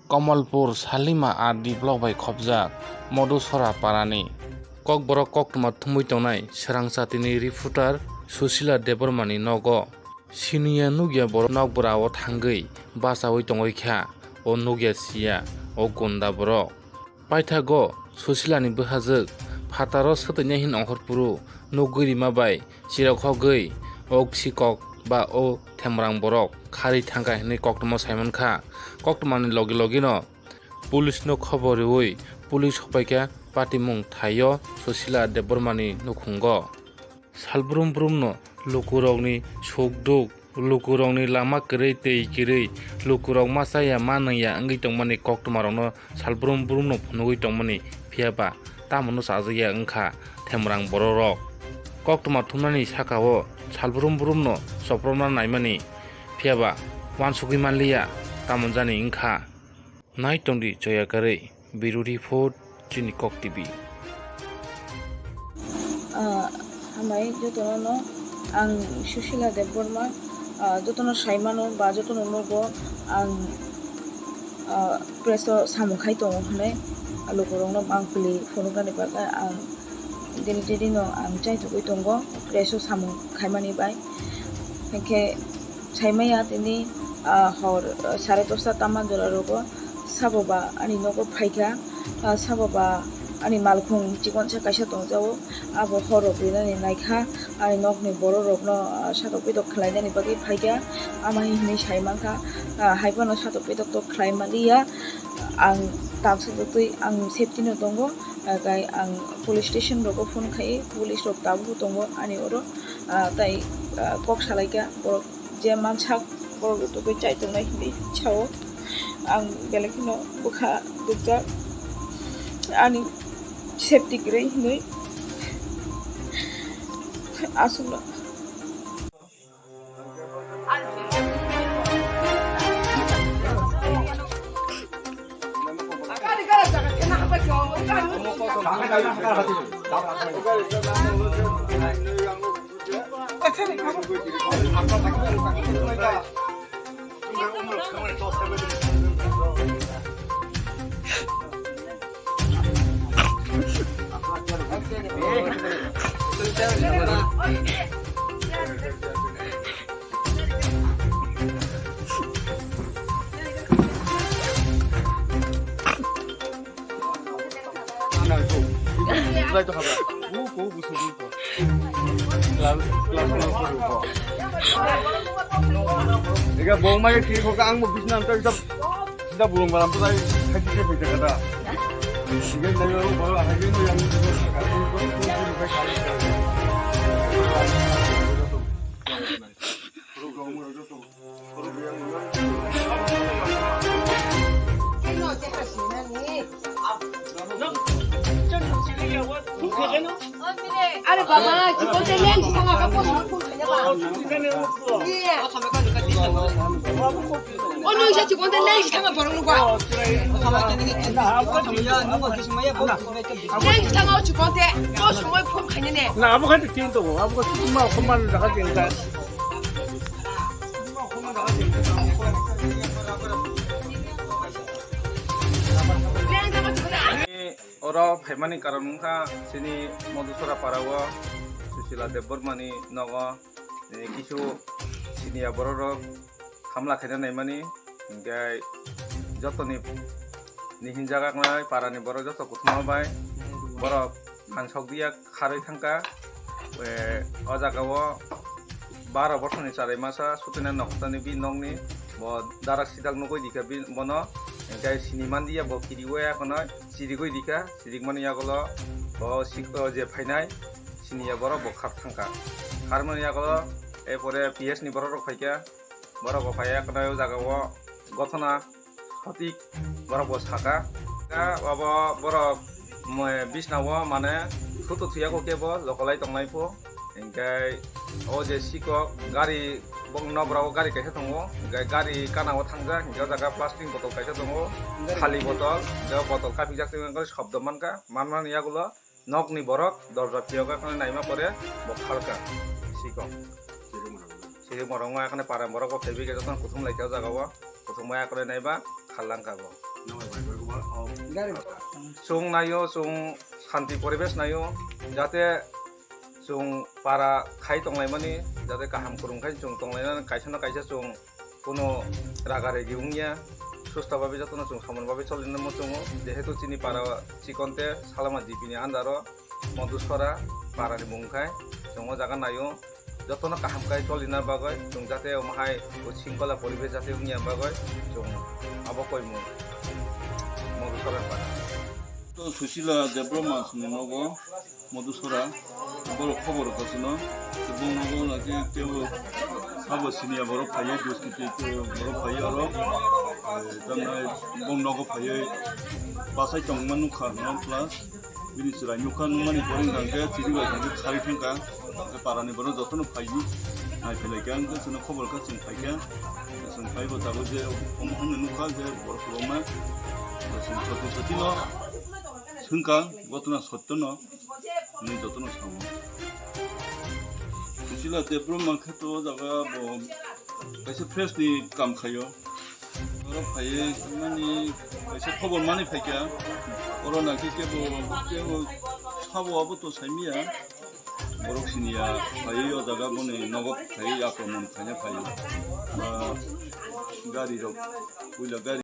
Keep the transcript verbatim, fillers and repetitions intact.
Kamalpur Salima R D block bai khopjak Modusora parani kokborok koktwma thumwi tongnai swrang chatini reporter Susila Debbarmani nogo. Siniya nukya borok nokbwrao thangwi bachaui tongwi kha, o nukya siya, o gunda borok. Paithago Susilani bwhajwk phataro swtwinai hin ongkhorphuru nukgwi rima bai chirok hogwi o sikok ba o themrang borok kharwi thangkha hinwi koktwma saimankha. Koktwmani logi logino police no khobor rwui police sokpaikha patimung thaio Susila Debbarmani nukhungo. Salbrum brumno lukurokni sukduk, lukurokni lama kwrwi tei kwrwi, lukurok ma chaya ma nangya wngwi tongmani koktwmarokno salbrum brumno phunugwi tongmani, phiyaba tamono chajakya wngkha themrang bororok. Koktwma thumnani sakao salbrum brumno chopropna naimani, phiyaba uansugwi manliya, tamon jani wngkha. Nai tongdi choya karwi, Bureau Report, Chini Kok T V. Ah, hambai jotono no ang Susila Debbarma, ah, jotono saimano ba jotono nugo ang, ah, press o samung khai tongo hinwi lukurokno mangpili phunuknani bagwi ang daily daily no ang chaithogwi tongo press o samung khaimani bai. Hinkhe saimaya tini, ah, hor, ah, sare dosta tama jora rogo sabo ba ani nogo phaikha, ah, sabo ba ani malkhung chikonsa kaisa tongjago, abo hor rok rinani naikha, ani nokni borok rokno, ah, satok pitok khlainani bagwi phaikha, ama hinwi sai mankha, ah, haiphano satok pitok tok khlai manliya, ang taksa totwi ang safety no tongo, ah, gai ang police station rogo phone khai, police rok tabuk tongo ani oro, ah, tai, ah, kok salaikha borok. Je mansak borok rok tugui chai tongnai hinwi sao. Ang belai kheno bwkha dukjak ani safety kwrwi hinwi aswkno. Ega bong mai ki ko ang mo bisna ta sab sida bulung balam ta sai sai sai sai kada. Sida na yo bolo hai ni yang. Are baba, chikon te leng si thanga ka pon pon khanya ba. Iya. O nung sa chikon te leng si thanga borok nung ba. Leng si thanga o chikon te. O sumoi phone khanya ne. Na abo khan tin to, abo khan tin ma khoma na kha tin ta. Oro phaimani karon wngkha chini Madhusora para o Susila Debbarmani nogo, eh, kisu siniya borok rok hamla khaina naimani, hinkhe jotoni ni hinjak nai para ni borok joto kuthuma bai borok phan sok diya kharwi thangkha. Eh, o jaga o baro bosorni charai masa sutena noktani bi nokni bo darak sidak nugui dikha bi bono, hinkhe sini mandiya bo kiriwi akhonai chirigwi dikha, chirigmani yagulo bo sik-, o je phainai siniya borok bo khar thangkha. Kharmani yagulo e pore P S ni borok rok phaikha, borok bo phaiya akhonai o jaga o gothona sotik borok bo saka. Ka abo borok mwe bisna o mane thuto thuya khe bo lokolai tongnai pho. Hinkhe o je sikok gari bong nokra o gari kaisa tongo, hinkhe gari kana o thangjak, hinkhe o jaga plastic botol kaisa tongo, khali botol, hinkhe o botol kapijak tongwi shobdo mankha, manmani yagulo nokni borok dorja phiyok akhani naima pore bo khalkha sikok. Siri morok wngma akhani para borok bo phaibi khe jotono kuthum laikha o jaga o. Kuthumbai akoroi naiba kharlangkha bo. Chwng naio, chwng shanti poribesh naio, jate chwng para khai tonglaimani, jate kaham kwrwng khai chwng tonglainani, kaisa na kaisa chwng kuno raga regi wngya, susta babe jotono chwng samung babe cholinani muchungo, jehetu chini para chikonte salama G P ni under o Madhusora para ni mung khai chwng o jaga naio. Jotono kaham khe cholina bagwi chwng jate omo hai bo singkola poribesh jate wngya bagwi chwng abo koimung Madhusora para. To Susila Debbarma sini nogo Madhusora, borok khobor rwkha chwngno, bongnogo naki teibo sabo siniya borok phaiwi, duskiti borok phaiwi oro, eh, tamni bongnogo phaiwi bachai tongma nukha, non plus. Bini chwrai nukha, nukmani pore hwnkha hwnkhe chiribai hwnkhe kharwi thangkha. Hwnkhe parani borok jotono phaiwi naiphailaikha, hwnkhe chwngno khobor kha chwng phaikha. Chwng phaibo tabuk je omo hwnwi nukha je borok kwbangma chwng soti sotino swngkha, gotona sottono hwnwi jotono sao. Susila Debbarma khe to o jaga bo kaisa press ni kam khaio. Oro phaiwi mani kaisa khobor mani phaikha. Oro nangkhe kebo, kebo sabo abo to saimanya. Borok siniya phaiwi o jaga boni nogo phaiwi akromon khaina phaiwi. Ba gari rok, puila gari.